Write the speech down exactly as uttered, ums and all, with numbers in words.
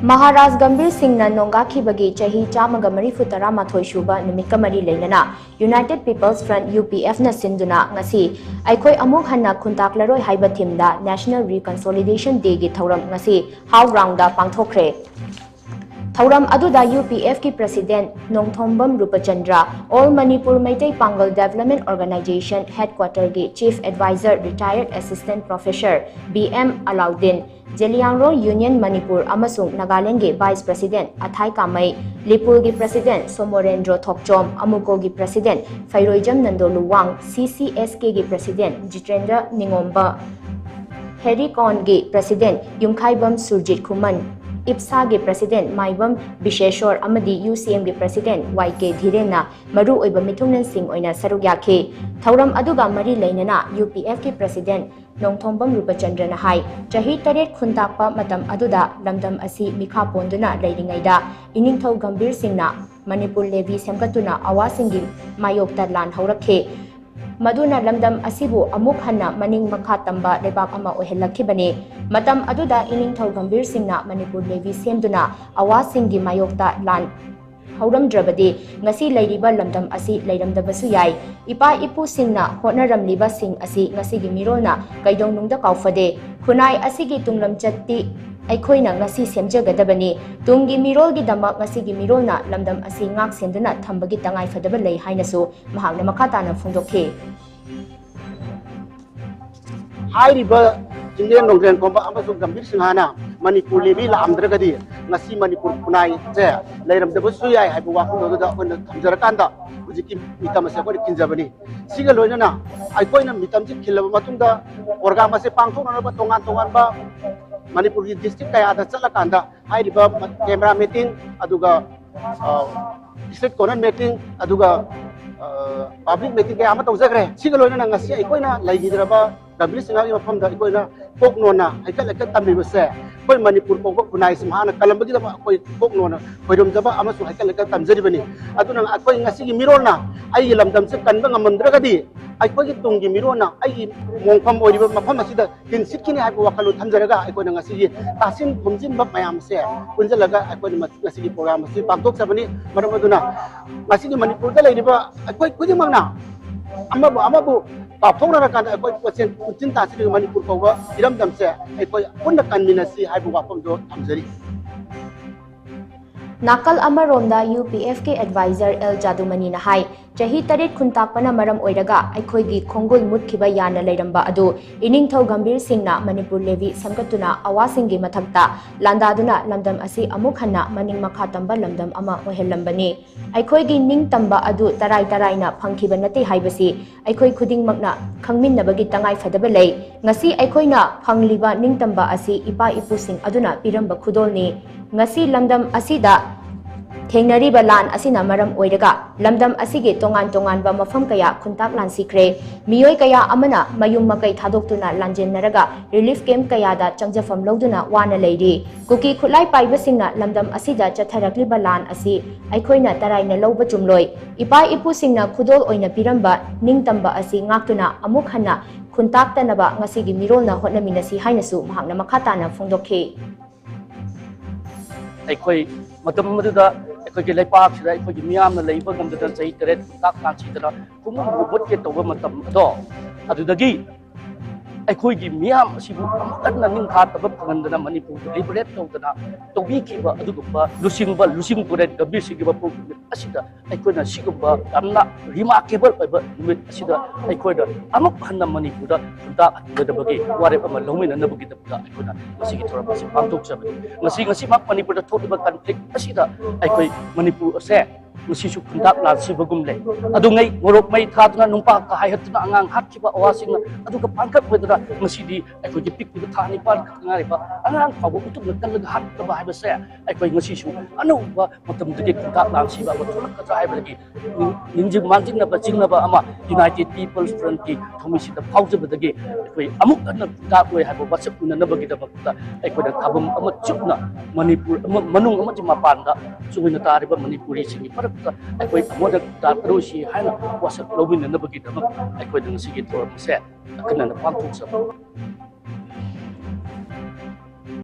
ꯃꯍꯥꯔꯥꯖ ꯒꯝꯚꯤꯔ ꯁꯤꯡꯅ ꯅꯣꯡꯒꯥꯈꯤꯕꯒꯤ ꯆꯍꯤ ꯆꯥꯝꯃꯒ ꯃꯔꯤꯐꯨ ꯇꯔꯥ ꯃꯥꯊꯣꯏ ꯁꯨꯕ ꯅꯨꯃꯤꯠꯀ ꯃꯔꯤ ꯂꯩꯅꯅ United People's Front, UPF ꯅ ꯁꯤꯟꯗꯨꯅ ꯉꯁꯤ ꯑꯩꯈꯣꯏ ꯑꯃꯨꯛ ꯍꯟꯅ ꯈꯨꯟꯇꯥꯛꯂꯔꯣꯏ ꯍꯥꯏꯕ theme ꯗ National Reconciliation Day ꯒꯤ ꯊꯧꯔꯝ ꯉꯁꯤ ꯍꯥꯎ ꯒ꯭ꯔꯥꯎꯟꯗ ꯄꯥꯡꯊꯣꯛꯈ꯭ꯔꯦ꯫ ꯊꯧꯔꯝ ꯑꯗꯨꯗ UPF ꯀꯤ President Nongthombam ꯔꯨꯄꯆꯟꯗ꯭ꯔ, All Manipur Meitei Pangal Development Organization Headquarter ꯒꯤ Chief Advisor Retired Assistant Professor B M Alauddin, Zeliangrong Union Manipur ꯑꯃꯁꯨꯡ ꯅꯥꯒꯥꯂꯦꯟꯗꯒꯤ Vice President ꯑꯊꯥꯏ ꯀꯥꯃꯩ, ꯂꯤꯄꯨꯜꯒꯤ President ꯁꯣꯃꯣꯔꯦꯟꯗ꯭ꯔꯣ ꯊꯣꯛꯆꯣꯝ, ꯑꯃꯨꯀꯣꯒꯤ President ꯐꯩꯔꯣꯏꯖꯝ ꯅꯟꯗꯣꯂꯨꯋꯥꯡ, CCSK ꯒꯤ President ꯖꯤꯇꯦꯟꯗ꯭ꯔ ꯅꯤꯉꯣꯝꯕ, ꯍꯦꯔꯤꯀꯣꯟꯒꯤ President ꯌꯨꯝꯈꯥꯏꯕꯝ ꯁꯨꯔꯖꯤꯠ ꯈꯨꯃꯟ, ꯏꯞꯁꯥꯒꯤ President ꯃꯥꯏꯕꯝ ꯕꯤꯁꯦꯁꯣꯔ ꯑꯃꯗꯤ UCM ꯒꯤ President ꯋꯥꯏ ꯀꯦ ꯙꯤꯔꯦꯟꯅ ꯃꯔꯨꯑꯣꯏꯕ ꯃꯤꯊꯨꯡꯂꯦꯟꯁꯤꯡ ꯑꯣꯏꯅ ꯁꯔꯨꯛ ꯌꯥꯈꯤ꯫ ꯊꯧꯔꯝ ꯑꯗꯨꯒ ꯃꯔꯤ ꯂꯩꯅꯅ UPF ꯀꯤ President ꯅꯣꯡꯊꯣꯝꯕꯝ ꯔꯨꯄꯆꯟꯗ꯭ꯔꯅ ꯍꯥꯏ, ꯆꯍꯤ ꯇꯔꯦꯠ ꯈꯨꯟꯇꯥꯛꯄ ꯃꯇꯝ ꯑꯗꯨꯗ ꯂꯝꯗꯝ ꯑꯁꯤ ꯃꯤꯈꯥ ꯄꯣꯟꯗꯨꯅ ꯂꯩꯔꯤꯉꯩꯗ ꯏꯅꯤꯡꯊꯧ ꯒꯝꯚꯤꯔ ꯁꯤꯡꯅ ꯃꯅꯤꯄꯨꯔ levy ꯁꯦꯝꯒꯠꯇꯨꯅ ꯑꯋꯥꯁꯤꯡꯒꯤ ꯃꯥꯌꯣꯛꯇ ꯂꯥꯟ ꯍꯧꯔꯛꯈꯤ꯫ ꯃꯗꯨꯅ ꯂꯝꯗꯝ ꯑꯁꯤꯕꯨ ꯑꯃꯨꯛ ꯍꯟꯅ ꯃꯅꯤꯡ ꯃꯈꯥ ꯇꯝꯕ ꯂꯩꯕꯥꯛ ꯑꯃ ꯑꯣꯏꯍꯜꯂꯛꯈꯤꯕꯅꯤ꯫ ꯃꯇꯝ ꯑꯗꯨꯗ ꯏꯅꯤꯡꯊꯧ ꯒꯝꯚꯤꯔ ꯁꯤꯡꯅ ꯃꯅꯤꯄꯨꯔ levy ꯁꯦꯝꯗꯨꯅ ꯑꯋꯥꯁꯤꯡꯒꯤ ꯃꯥꯌꯣꯛꯇ ꯂꯥꯟ ꯍꯧꯔꯝꯗ꯭ꯔꯕꯗꯤ ꯉꯁꯤ ꯂꯩꯔꯤꯕ ꯂꯝꯗꯝ ꯑꯁꯤ ꯂꯩꯔꯝꯗꯕꯁꯨ ꯌꯥꯏ꯫ ꯏꯄꯥ ꯏꯄꯨꯁꯤꯡꯅ ꯍꯣꯠꯅꯔꯝꯂꯤꯕꯁꯤꯡ ꯑꯁꯤ ꯉꯁꯤꯒꯤ ꯃꯤꯔꯣꯜꯅ ꯀꯩꯗꯧꯅꯨꯡꯗ ꯀꯥꯎꯐꯗꯦ꯫ ꯈꯨꯟꯅꯥꯏ ꯑꯁꯤꯒꯤ ꯇꯨꯡꯂꯝꯆꯠꯇꯤ ꯑꯩꯈꯣꯏꯅ ꯉꯁꯤ ꯁꯦꯝꯖꯒꯗꯕꯅꯤ꯫ ꯇꯨꯡꯒꯤ ꯃꯤꯔꯣꯜꯒꯤꯗꯃꯛ ꯉꯁꯤꯒꯤ ꯃꯤꯔꯣꯜꯅ ꯂꯝꯗꯝ ꯑꯁꯤ ꯉꯥꯛ ꯁꯦꯟꯗꯨꯅ ꯊꯝꯕꯒꯤ ꯇꯉꯥꯏꯐꯗꯕ ꯂꯩ ꯍꯥꯏꯅꯁꯨ ꯃꯍꯥꯛꯅ ꯃꯈꯥ ꯇꯥꯅ ꯐꯣꯡꯗꯣꯛꯈꯤ꯫ ꯍꯥꯏꯔꯤꯕ ꯆꯤꯡꯂꯦꯟ ꯅꯣꯡꯖꯦꯟ ꯈꯣꯝꯕ ꯑꯃꯁꯨꯡ ꯒꯝꯚꯤꯔ ꯁꯤꯡꯍꯅ ꯃꯅꯤꯄꯨꯔ levy ꯂꯥꯛꯑꯝꯗ꯭ꯔꯒꯗꯤ ꯉꯁꯤ ꯃꯅꯤꯄꯨꯔ ꯈꯨꯟꯅꯥꯏꯁꯦ ꯂꯩꯔꯝꯗꯕꯁꯨ ꯌꯥꯏ ꯍꯥꯏꯕ ꯋꯥꯐꯝꯗꯣ ꯑꯗꯨꯗ ꯑꯩꯈꯣꯏꯅ ꯊꯝꯖꯔꯀꯥꯟꯗ ꯍꯧꯖꯤꯛꯀꯤ ꯃꯤꯇꯝ ꯑꯁꯦ ꯑꯩꯈꯣꯏꯅ ꯈꯤꯟꯖꯕꯅꯤ꯫ ꯁꯤꯒ ꯂꯣꯏꯅꯅ ꯑꯩꯈꯣꯏꯅ ꯃꯤꯇꯝꯁꯤ ꯈꯤꯜꯂꯕ ꯃꯇꯨꯡꯗ program ꯑꯁꯦ ꯄꯥꯡꯊꯣꯛꯅꯅꯕ ꯇꯣꯉꯥꯟ ꯇꯣꯉꯥꯟꯕ ꯃꯅꯤꯄꯨꯔꯒꯤ district ꯀꯌꯥꯗ ꯆꯠꯂꯀꯥꯟꯗ ꯍꯥꯏꯔꯤꯕ camera meeting, ꯑꯗꯨꯒ street corner meeting, ꯑꯗꯨꯒ public meeting ꯀꯌꯥ ꯑꯃ ꯇꯧꯖꯈ꯭ꯔꯦ꯫ ꯁꯤꯒ ꯂꯣꯏꯅꯅ ꯉꯁꯤ ꯑꯩꯈꯣꯏꯅ ꯂꯩꯈꯤꯗ꯭ꯔꯕ ꯒꯝꯚꯤꯔ ꯁꯤꯡꯍꯒꯤ ꯃꯐꯝꯗ ꯑꯩꯈꯣꯏꯅ ꯀꯣꯛ ꯅꯣꯟꯅ ꯍꯩꯀꯠ ꯂꯩꯀꯠ ꯇꯝꯂꯤꯕꯁꯦ ꯑꯩꯈꯣꯏ ꯃꯅꯤꯄꯨꯔ ꯀꯧꯕ ꯈꯨꯟꯅꯥꯏꯁꯤ ꯃꯍꯥꯛꯅ ꯀꯜꯂꯝꯕꯒꯤꯗꯃꯛ ꯑꯩꯈꯣꯏ ꯀꯣꯛ ꯅꯣꯟꯅ ꯈꯣꯏꯔꯨꯝꯖꯕ ꯑꯃꯁꯨꯡ ꯍꯩꯀꯠ ꯂꯩꯀꯠ ꯇꯝꯖꯔꯤꯕꯅꯤ꯫ ꯑꯗꯨꯅ ꯑꯩꯈꯣꯏ ꯉꯁꯤꯒꯤ ꯃꯤꯔꯣꯜꯅ ꯑꯩꯒꯤ ꯂꯝꯗꯝꯁꯦ ꯀꯟꯕ ꯉꯝꯃꯝꯗ꯭ꯔꯒꯗꯤ ꯑꯩꯈꯣꯏꯒꯤ ꯇꯨꯡꯒꯤ ꯃꯤꯔꯣꯜꯅ ꯑꯩꯒꯤ ꯃꯣꯡꯐꯝ ꯑꯣꯏꯔꯤꯕ ꯃꯐꯝ ꯑꯁꯤꯗ ꯇꯤꯟꯁꯤꯠꯈꯤꯅꯤ ꯍꯥꯏꯕ ꯋꯥꯈꯜꯂꯣꯟ ꯊꯝꯖꯔꯒ ꯑꯩꯈꯣꯏꯅ ꯉꯁꯤꯒꯤ ꯇꯥꯁꯤꯟ ꯈꯣꯝꯖꯤꯟꯕ ꯃꯌꯥꯝꯁꯦ ꯄꯨꯟꯁꯤꯜꯂꯒ ꯑꯩꯈꯣꯏꯅ ꯉꯁꯤꯒꯤ ꯄ꯭ꯔꯣꯒ꯭ꯔꯥꯝ ꯑꯁꯤ ꯄꯥꯡꯊꯣꯛꯆꯕꯅꯤ꯫ ꯃꯔꯝ ꯑꯗꯨꯅ ꯉꯁꯤꯒꯤ ꯃꯅꯤꯄꯨꯔꯗ ꯂꯩꯔꯤꯕ ꯑꯩꯈꯣꯏ ꯈꯨꯗꯤꯡꯃꯛꯅ ꯑꯃꯕꯨ ꯑꯃꯕꯨ ꯂꯥꯞꯊꯣꯛꯅꯔꯀꯥꯟꯗ ꯑꯩꯈꯣꯏ ꯄꯨꯟꯁꯤꯟ ꯇꯥꯁꯤꯜꯂꯒ ꯃꯅꯤꯄꯨꯔ ꯀꯧꯕ ꯏꯔꯝꯗꯝꯁꯦ ꯑꯩꯈꯣꯏ ꯄꯨꯟꯅ ꯀꯟꯃꯤꯟꯅꯁꯤ ꯍꯥꯏꯕ ꯋꯥꯐꯝꯗꯣ ꯊꯝꯖꯔꯤ꯫ ꯅꯥꯀꯜ ꯑꯃꯔꯣꯝꯗ UPFꯀꯤ advisor ꯑꯦꯜ ꯖꯥꯗꯨꯃꯅꯤꯅ ꯍꯥꯏ, ꯆꯍꯤ ꯇꯔꯦꯠ ꯈꯨꯟꯇꯥꯛꯄꯅ ꯃꯔꯝ ꯑꯣꯏꯔꯒ ꯑꯩꯈꯣꯏꯒꯤ ꯈꯣꯡꯒꯨꯜ ꯃꯨꯠꯈꯤꯕ ꯌꯥꯅ ꯂꯩꯔꯝꯕ ꯑꯗꯨ ꯏꯅꯤꯡꯊꯧ ꯒꯝꯚꯤꯔ ꯁꯤꯡꯅ ꯃꯅꯤꯄꯨꯔ ꯂꯦꯚꯤ ꯁꯦꯝꯒꯠꯇꯨꯅ ꯑꯋꯥꯁꯤꯡꯒꯤ ꯃꯊꯛꯇ ꯂꯥꯟꯗꯥꯗꯨꯅ ꯂꯝꯗꯝ ꯑꯁꯤ ꯑꯃꯨꯛ ꯍꯟꯅ ꯃꯅꯤꯡ ꯃꯈꯥ ꯇꯝꯕ ꯂꯝꯗꯝ ꯑꯃ ꯑꯣꯏꯍꯜꯂꯝꯕꯅꯤ꯫ ꯑꯩꯈꯣꯏꯒꯤ ꯅꯤꯡꯇꯝꯕ ꯑꯗꯨ ꯇꯔꯥꯏ ꯇꯔꯥꯏꯅ ꯐꯪꯈꯤꯕ ꯅꯠꯇꯦ ꯍꯥꯏꯕꯁꯤ ꯑꯩꯈꯣꯏ ꯈꯨꯗꯤꯡꯃꯛꯅ ꯈꯪꯃꯤꯟꯅꯕꯒꯤ ꯇꯉꯥꯏ ꯐꯗꯕ ꯂꯩ꯫ ꯉꯁꯤ ꯑꯩꯈꯣꯏꯅ ꯐꯪꯂꯤꯕ ꯅꯤꯡꯇꯝꯕ ꯑꯁꯤ ꯏꯄꯥ ꯏꯄꯨꯁꯤꯡ ꯑꯗꯨꯅ ꯄꯤꯔꯝꯕ ꯈꯨꯗꯣꯜꯅꯤ꯫ ꯉꯁꯤ ꯂꯝꯗꯝ ꯑꯁꯤꯗ ꯊꯦꯡꯅꯔꯤꯕ ꯂꯥꯟ ꯑꯁꯤꯅ ꯃꯔꯝ ꯑꯣꯏꯔꯒ ꯂꯝꯗꯝ ꯑꯁꯤꯒꯤ ꯇꯣꯉꯥꯟ ꯇꯣꯉꯥꯟꯕ ꯃꯐꯝ ꯀꯌꯥ ꯈꯨꯟꯇꯥꯛ ꯂꯥꯟꯁꯤꯈ꯭ꯔꯦ꯫ ꯃꯤꯑꯣꯏ ꯀꯌꯥ ꯑꯃꯅ ꯃꯌꯨꯝ ꯃꯀꯩ ꯊꯥꯗꯣꯛꯇꯨꯅ ꯂꯥꯟꯖꯦꯟꯅꯔꯒ relief camp ꯀꯌꯥꯗ ꯆꯪꯖꯐꯝ ꯂꯧꯗꯨꯅ ꯋꯥꯅ ꯂꯩꯔꯤ꯫ ꯀꯨꯀꯤ ꯈꯨꯠꯂꯥꯏ ꯄꯥꯏꯕꯁꯤꯡꯅ ꯂꯝꯗꯝ ꯑꯁꯤꯗ ꯆꯠꯊꯔꯛꯂꯤꯕ ꯂꯥꯟ ꯑꯁꯤ ꯑꯩꯈꯣꯏꯅ ꯇꯔꯥꯏꯅ ꯂꯧꯕ ꯆꯨꯝꯂꯣꯏ꯫ ꯏꯄꯥ ꯏꯄꯨꯁꯤꯡꯅ ꯈꯨꯗꯣꯜ ꯑꯣꯏꯅ ꯄꯤꯔꯝꯕ ꯅꯤꯡꯇꯝꯕ ꯑꯁꯤ ꯉꯥꯛꯇꯨꯅ ꯑꯃꯨꯛ ꯍꯟꯅ ꯈꯨꯟꯇꯥꯛꯇꯅꯕ ꯉꯁꯤꯒꯤ ꯃꯤꯔꯣꯜꯅ ꯍꯣꯠꯅꯃꯤꯟꯅꯁꯤ ꯍꯥꯏꯅꯁꯨ ꯃꯍꯥꯛꯅ ꯃꯈꯥ ꯇꯥꯅ ꯐꯣꯡꯗꯣꯛꯈꯤ꯫ ꯑꯩꯈꯣꯏ ꯃꯇꯝ ꯑꯗꯨꯗ ꯑꯩꯈꯣꯏꯒꯤ ꯂꯩꯄꯥꯛꯁꯤꯗ ꯑꯩꯈꯣꯏꯒꯤ ꯃꯤꯌꯥꯝꯅ ꯂꯩꯕ ꯉꯝꯗꯗꯅ ꯆꯍꯤ ꯇꯔꯦꯠ ꯈꯨꯟꯇꯥꯛ ꯂꯥꯟꯁꯤꯗꯅ ꯈꯨꯡꯒꯪꯕꯨ ꯃꯨꯠꯀꯦ ꯇꯧꯕ ꯃꯇꯝ ꯑꯗꯣ ꯑꯗꯨꯗꯒꯤ ꯑꯩꯈꯣꯏꯒꯤ ꯃꯤꯌꯥꯝ ꯑꯁꯤꯕꯨ ꯑꯃꯨꯛ ꯍꯟꯅ ꯅꯤꯡꯊꯥ ꯇꯝꯕ ꯐꯪꯍꯟꯗꯅ ꯃꯅꯤꯄꯨꯔꯕꯨ liberate ꯇꯧꯗꯅ ꯇꯧꯕꯤꯈꯤꯕ ꯑꯗꯨꯒꯨꯝꯕ ꯂꯨꯆꯤꯡꯕ ꯂꯨꯆꯤꯡ ꯄꯨꯔꯦꯜ ꯒꯝꯚꯤꯔ ꯁꯤꯡꯒꯤ ꯃꯄꯣꯛ ꯅꯨꯃꯤꯠ ꯑꯁꯤꯗ ꯑꯩꯈꯣꯏꯅ ꯁꯤꯒꯨꯝꯕ ꯌꯥꯝꯅ remarkable ꯑꯣꯏꯕ ꯅꯨꯃꯤꯠ ꯑꯁꯤꯗ ꯑꯩꯈꯣꯏꯅ ꯑꯃꯨꯛ ꯍꯟꯅ ꯃꯅꯤꯄꯨꯔꯗ ꯈꯨꯟꯇꯥꯛ ꯍꯟꯒꯗꯕꯒꯤ ꯋꯥꯔꯦꯞ ꯑꯃ ꯂꯧꯃꯤꯟꯅꯅꯕꯒꯤꯗꯃꯛꯇ ꯑꯩꯈꯣꯏꯅ ꯉꯁꯤꯒꯤ ꯊꯧꯔꯝ ꯑꯁꯤ ꯄꯥꯡꯊꯣꯛꯆꯕꯅꯤ꯫ ꯉꯁꯤ ꯉꯁꯤꯃꯛ ꯃꯅꯤꯄꯨꯔꯗ ꯊꯣꯛꯂꯤꯕ conflict ꯑꯁꯤꯗ ꯑꯩꯈꯣꯏ ꯃꯅꯤꯄꯨꯔ ꯑꯁꯦ ꯉꯁꯤꯁꯨ ꯈꯨꯟꯇꯥꯛ ꯂꯥꯟꯁꯤꯕꯒꯨꯝ ꯂꯩ꯫ ꯑꯗꯨꯉꯩ ꯃꯣꯔꯣꯛ ꯃꯩ ꯊꯥꯗꯨꯅ, ꯅꯨꯡꯄꯥꯛꯀ ꯍꯥꯏꯍꯠꯇꯨꯅ ꯑꯉꯥꯡ ꯍꯥꯠꯈꯤꯕ ꯑꯋꯥꯁꯤꯡꯅ ꯑꯗꯨꯒ ꯄꯥꯡꯈꯛ ꯑꯣꯏꯗꯅ ꯉꯁꯤꯗꯤ ꯑꯩꯈꯣꯏꯒꯤ ꯄꯤꯛꯂꯤꯕ ꯊꯥ ꯅꯤꯄꯥꯟ ꯈꯛꯇ ꯉꯥꯏꯔꯤꯕ ꯑꯉꯥꯡ ꯐꯥꯎꯕ ꯎꯇꯨꯞꯅ ꯀꯜꯂꯒ ꯍꯥꯠꯇꯕ ꯍꯥꯏꯕꯁꯦ ꯑꯩꯈꯣꯏ ꯉꯁꯤꯁꯨ ꯑꯅꯧꯕ ꯃꯇꯝꯗꯒꯤ ꯈꯨꯟꯇꯥꯛ ꯂꯥꯟꯁꯤꯕ ꯑꯃ ꯊꯣꯛꯂꯛꯀꯗ꯭ꯔꯥ ꯍꯥꯏꯕꯗꯒꯤ ꯅꯤꯡꯁꯤꯡ ꯃꯥꯡꯖꯤꯟꯅꯕ ꯆꯤꯡꯅꯕ ꯑꯃ United People's Frontꯀꯤ ꯊꯧꯃꯤꯁꯤꯗ ꯐꯥꯎꯖꯕꯗꯒꯤ ꯑꯩꯈꯣꯏ ꯑꯃꯨꯛ ꯍꯟꯅ ꯈꯨꯟꯇꯥꯛꯂꯣꯏ ꯍꯥꯏꯕ ꯋꯥꯁꯛ ꯎꯅꯅꯕꯒꯤꯗꯃꯛꯇ ꯑꯩꯈꯣꯏꯅ ꯊꯥꯕꯝ ꯑꯃ ꯆꯨꯞꯅ ꯃꯅꯤꯄꯨꯔ ꯑꯃ ꯃꯅꯨꯡ ꯑꯃꯗꯤ ꯃꯄꯥꯟꯗ ꯆꯣꯏꯅ ꯇꯥꯔꯤꯕ ꯃꯅꯤꯄꯨꯔꯤꯁꯤꯡꯒꯤ ꯃꯔꯛꯇ ꯑꯩꯈꯣꯏ ꯑꯃꯨꯛ ꯍꯟꯅ ꯈꯨꯟꯇꯥꯛꯂꯣꯏꯁꯤ ꯍꯥꯏꯅ ꯋꯥꯁꯛ ꯂꯧꯃꯤꯟꯅꯅꯕꯒꯤꯗꯃꯛ ꯑꯩꯈꯣꯏꯅ ꯉꯁꯤꯒꯤ ꯊꯧꯔꯝ ꯑꯁꯦ ꯑꯈꯟꯅꯅ ꯄꯥꯡꯊꯣꯛꯆꯕ꯫